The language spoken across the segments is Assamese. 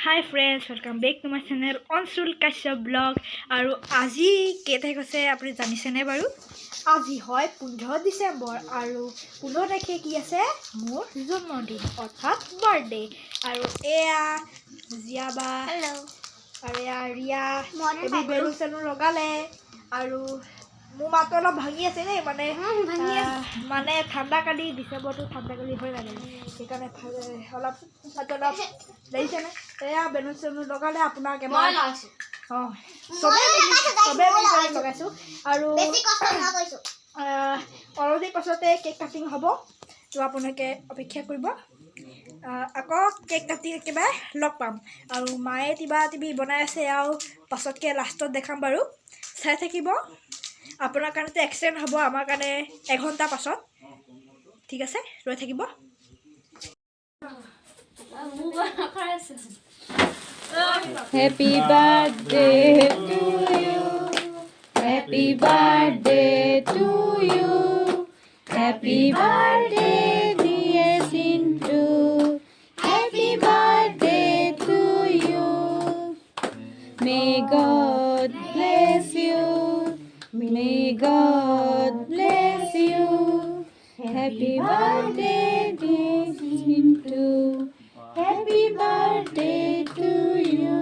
Hi friends, welcome back to my channel Anshul Kashyap blog. আৰু আজি কেই তাৰিখ আছে আপুনি জানিছেনে বাৰু? আজি হয় 15 ডিচেম্বৰ আৰু 15 তাৰিখে কি আছে? মোৰ জন্মদিন, অৰ্থাৎ বাৰ্থডে। আৰু এয়া জীয়াবা। হেল্ল'। আৰু এয়া ৰিয়া। মনে এইবোৰ বেলুন চেলুন লগালে। আৰু মোৰ মাতটো অলপ ভাঙি আছে দেই, মানে ভাঙি আছে। মানে ঠাণ্ডা, কালি ডিচেম্বৰটো ঠাণ্ডা কালি হৈ লাগে, সেইকাৰণে অলপ মাতটো অলপ লাগিছেনে। এয়া বেলুন চেলুন লগালে। আপোনাক এবাৰ মই লগাইছো। অঁ, চবেই মিলি, চবেই মিলি পেলাই লগাইছোঁ আৰু বেছি কষ্ট নকৰিছো। অলপ দেৰি পাছতে কেক কাটিং হ'ব, তো আপোনালোকে অপেক্ষা কৰিব। আকৌ কেক কাটি একেবাৰে লগ পাম। আৰু মায়ে কিবা কিবি বনাই আছে আৰু পাছতকৈ লাষ্টত দেখাম বাৰু, চাই থাকিব। আপোনাৰ কাৰণেতো এক্সিডেণ্ট হ'ব, আমাৰ কাৰণে এঘণ্টা পাছত। ঠিক আছে, ৰৈ থাকিব। Happy birthday to you. Happy birthday to you. Happy birthday, dear Sintu. Happy birthday to you. May God bless you. May God bless you. Happy birthday, dear Sintu. Happy birthday to you.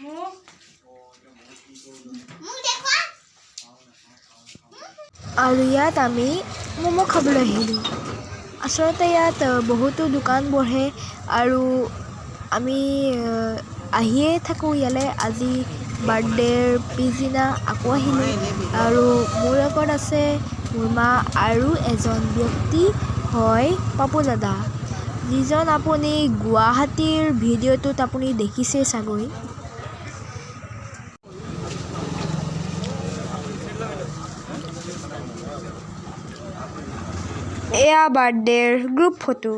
মোক দেখুৱা। আৰু ইয়াত আমি ম'ম' খাবলৈ আহিলোঁ। আচলতে ইয়াত বহুতো দোকান বহে আৰু আমি আহিয়ে থাকোঁ ইয়ালৈ। আজি বাৰ্থডেৰ পিছদিনা আকৌ আহিলোঁ আৰু মোৰ লগত আছে মোৰ মা আৰু এজন ব্যক্তি হয় পাপু দাদা, যিজন আপুনি গুৱাহাটীৰ ভিডিঅ'টোত আপুনি দেখিছেই চাগৈ। এয়া বাৰ্থডেৰ গ্ৰুপ ফটো।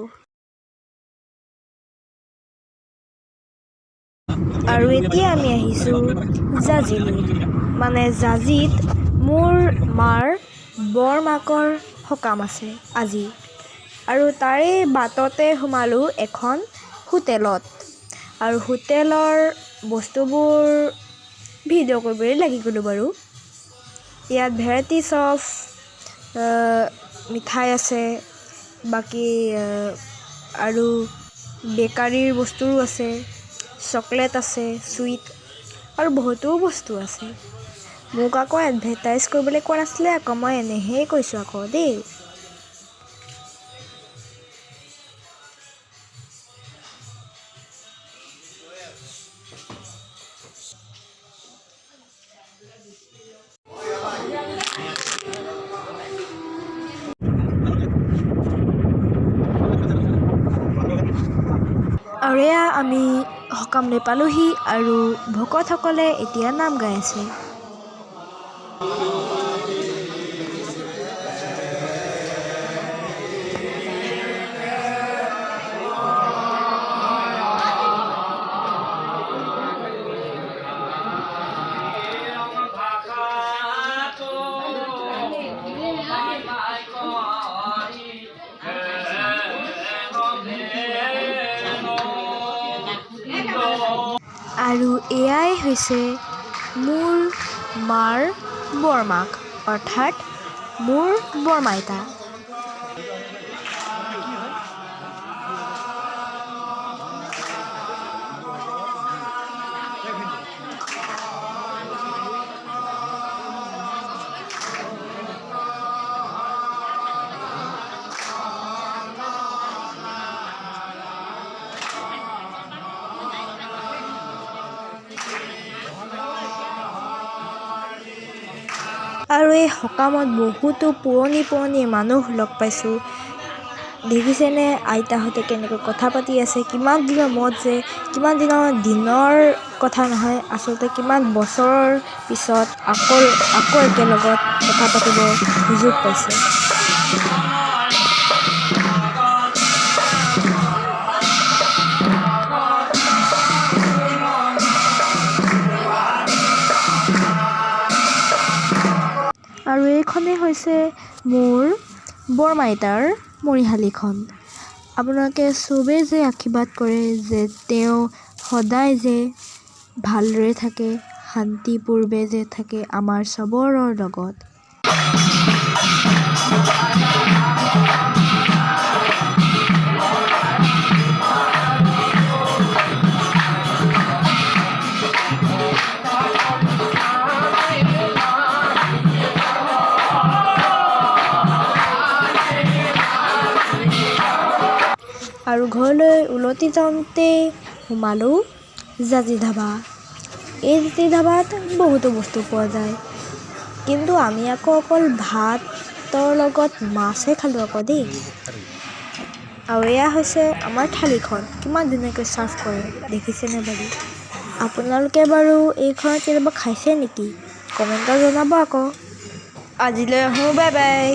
আৰু এতিয়া আমি আহিছোঁ জাজিলৈ, মানে জাজিত মোৰ মাৰ বৰমাকৰ সকাম আছে আজি। আৰু তাৰে বাটতে সোমালোঁ এখন হোটেলত আৰু হোটেলৰ বস্তুবোৰ ভিডিঅ' কৰিবলৈ লাগি গ'লোঁ বাৰু। ইয়াত ভেৰাইটিছ অফ মিঠাই আছে, বাকী আৰু বেকাৰীৰ বস্তুও আছে, চকলেট আছে, চুইট আৰু বহুতো বস্তু আছে। মোক আকৌ এডভাৰটাইজ কৰিবলৈ কোৱা নাছিলে আকৌ, মই এনেহে কৈছোঁ আকৌ দেই। আৰু এয়া আমি সকামলৈ পালোহি আৰু ভকতসকলে এতিয়া নাম গাই আছে। আৰু এয়াই হৈছে মোৰ মাৰ বৰমাক, অৰ্থাৎ মোৰ বৰমাইতা। আৰু এই সকামত বহুতো পুৰণি পুৰণি মানুহ লগ পাইছোঁ। দেখিছেনে আইতাহঁতে কেনেকৈ কথা পাতি আছে? কিমান দিনৰ মূৰত যে, কিমান দিনৰ দিনৰ কথা নহয়, আচলতে কিমান বছৰৰ পিছত আকৌ আকৌ একেলগত কথা পাতিব সুযোগ পাইছে। আৰু এইখনেই হৈছে মোৰ বৰমাইতাৰ মৰিশালিখন। আপোনালোকে চবেই যে আশীৰ্বাদ কৰে যে তেওঁ সদায় যে ভালদৰে থাকে, শান্তিপূৰ্বে যে থাকে আমাৰ চবৰৰ লগত। আৰু ঘৰলৈ উলটি যাওঁতেই সোমালোঁ জাজি ধাবা। এই জাজি ধাবাত বহুতো বস্তু পোৱা যায়, কিন্তু আমি আকৌ অকল ভাতৰ লগত মাছহে খালোঁ আকৌ দেই। আৰু এয়া হৈছে আমাৰ থালিখন, কিমান ধুনীয়াকৈ ছাৰ্ভ কৰে দেখিছেনে বাৰু? আপোনালোকে বাৰু এইখনত কেতিয়াবা খাইছে নেকি? কমেণ্টত জনাব আকৌ। আজিলৈ আহোঁ, বাই বাই।